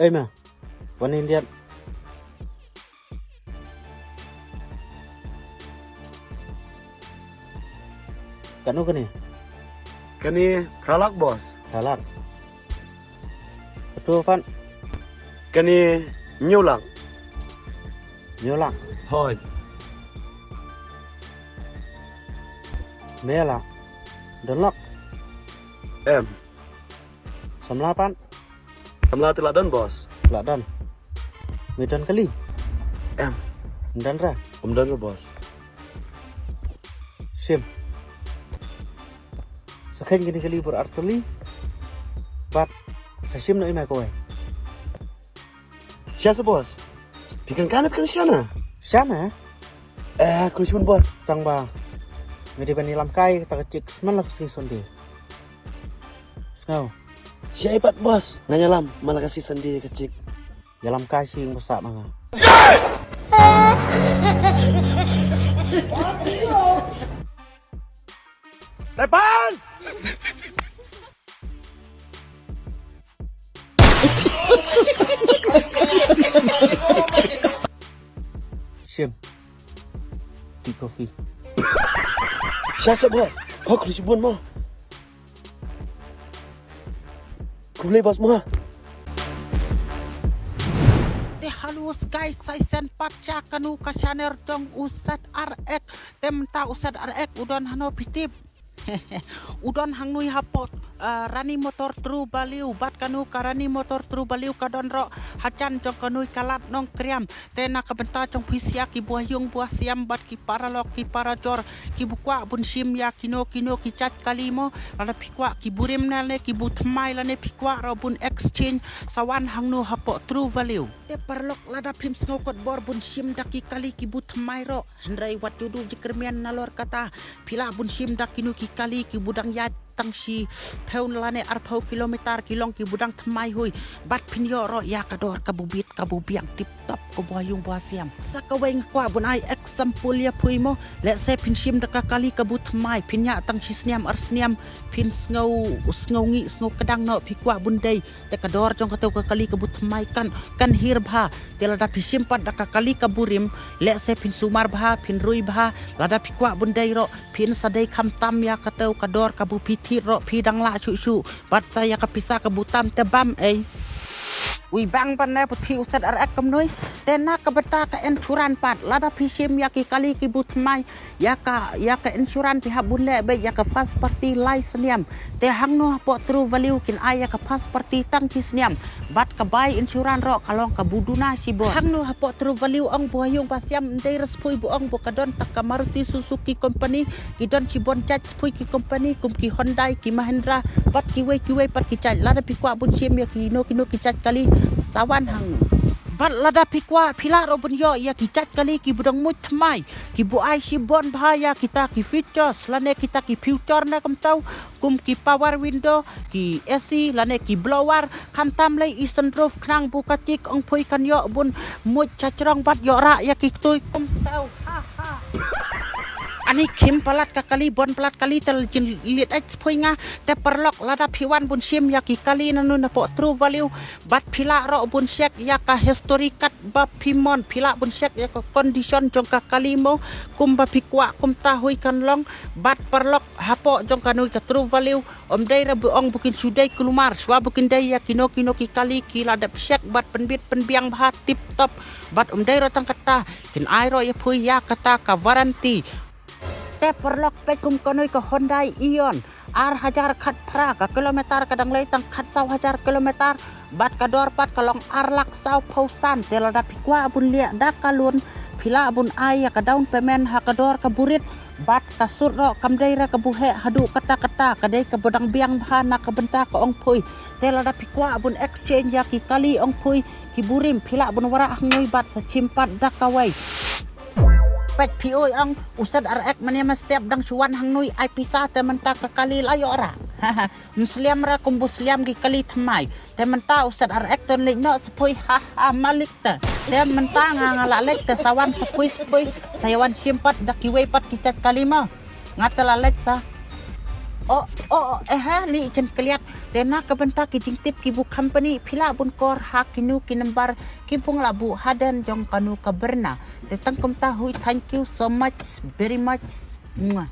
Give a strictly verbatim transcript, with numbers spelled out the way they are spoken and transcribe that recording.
Ei ma, wan Indian. Kano kane? Kane phra lak, boss. Phra lak. Katu pat? Kane hynñiew lak. Hynñiew lak. Hooid. Me la don lok? Em. Samla pat? Samla te la don, boss. La don. Me don kali? Em. Ym don re? Ym don re, boss. Shim. Sa kheiñ kine kali bor ar tylli. Bad sa shim noh ïa me kawei. Shisha, boss? Phi kren kane, phi kren shisha na? Shisha na? Eh, khublei shibun, boss. Tang ba me dei ban ïalam kai kata ka chick, shisha man la ka sngi Sunday. Sngew. Shisha pat, boss. Ngan ïalam man la ka sngi Sunday ka chick. Ïalam kai shi ïing ba sah ma nga. Tepan! Shim. Tea coffee. Shisha, boss. Ho, khublei shibun mo. Khublei, boss mo. Te hello guys, sa shisien pat sha kano ka channel jong u Set R X. Te mynta u Set R X u don hano phi tip? U don hangne hapoh, ah, Rani Motor True Value, bad kano ka Rani Motor True Value ka don ruh hajan jong kano ka lad Nongkriam. Te na ka bynta jong phi sha ki ba ïung ba siam bad ki paralok ki parajor, ki ba kwah ban shim ïa kino kino ki jait kali mo, lada phi kwah ki burim ne, ne ki ba thymmai lane phi kwah ruh ban exchange, sa wan hangne hapoh True Value. Te paralok, lada phim sngewkot bor ban shim da ki kali ki ba thymmai ruh, hynrei wat ju duh jingkyrmen nalor kata, phi lah ban shim da kino ki kali ki ba dang ïaid tang shiphew lane arphew kilometer, ki long ki ba dang thymmai hoi, bad phin ïoh ruh ïa ka dor ka ba bit ka ba biang tip top ko ba ïung ba siam. Sa kawei nga kwah ban ai example ïa phi mo, let's say phin shim da ka kali ka ba thymmai, phin ïaid tang shi snem ar snem, phin sngew, sngew ngi, sngew kdang noh, phi kwah ban dei. Te ka dor jong kato ka kali ka ba thymmai kan, kan hiar bha. Te lada phi shim pat da ka kali ka burim, let's say phin sumar bha, phin roi bha, lada phi kwah ban dei ruh, phin sa dei khamtam ïa kato ka dor ka ba phi thied ruh, phi dang lah shuh shuh. Bad sa ïa ka pisa ka ba tam te bam ei. Ui bang ban ne puthi u Set R X kumno. Te na ka bynta ka insurance pat, lada phi shim ïa ki kali ki ba thymmai, ïa ka, ïa ka insurance phi hap ban leh beit ïa ka first party lai snem. Te hangne hapoh True Value kin ai ïa ka first party tang shi snem. Bad ka bai insurance ruh ka long ka ba duna shibun. Hangne hapoh True Value ong ba ïung ba siam, ym dei re shuh ba ong ba ka don tang ka Maruti Suzuki company, ki don shibun jait shuh ki company kum ki Hyundai, ki Mahindra, bad kiwei kiwei pat ki jait. Lada phi kwah ban shim ïa kino kino ki jait kali, sa wan hangne. Bad lada phi kwah phi lah ruh ban ïoh ïa ki jait kali ki ba dang mut thymmai, ki ba ai shibun bha ïa kita ki features lane kita ki future ne kumto, kum ki power window, ki A C lane ki blower, khamtam lei i sunroof khnang ba ka chick ong phi kan ïoh ban mut sha jrong bad ïoh rah ïa ki ktui kumto. Ha ha. Ani khim palat ka kali, bun palat kali, te la jin liet ait shuh nga. Te paralok, lada phi wan ban shim ïa ki kali nanu napoh True Value, bad phi lah ruh ban check ïa ka history card ba phi mon, phi lah ban check ïa ka condition jong ka kali mo, kumba phi kwah kumta hoi kan long. Bad paralok, hapoh jong kano ka True Value, ym dei re ba ong ba kin shu dei kulmar, shuwa ba kin dei ïa kino kino ki kali ki la dep check bad pynbit pynbiang bha tip top. Bad ym dei ruh tang kata, kin ai ruh ïa phi ïa kata ka warranty. Te paralok, peit kum kano ka Hyundai Eon, ar hajar khatphra, ka kilometer ka dang lei tang khatsaw hajar kilometer, bad ka dor pat ka long ar lak sawphew san. Te lada phi kwah ban leh da ka loan, phi lah ban ai ïa ka down payment ha ka dor ka ba rit, bad ka sut ruh kam dei re ka ba heh haduh katta katta, ka dei ka ba dang biang bha na ka bynta ka ong phi. Te lada phi kwah ban exchange ïa ki kali ong phi, ki burim, phi lah ban wanrah hangne bad sa shim pat da kawei. Peit phi, oi ong u Set R X mynne mynstep dang shu wan hangne ai pisa, te mynta ka kali la ïoh rah. Ym sliam re kum ba sliam ki kali thymmai. Te mynta u Set R X to leit noh shuh, ha ha, malik te. Te mynta nga nga la leit te, sa wan shuh shuh. Sa ïa wan shim pat da kiwei pat ki jait kali mo. Nga te la leit sa. Oh, oh, eh, ha, li jen keliat. Te na ka bynta ki jingtip ki bu company phi lah bun kor ha kinu ki number ki bung lah bu haden jong kanu ka berna. Te tang kumta hui, thank you so much, very much. Mwah.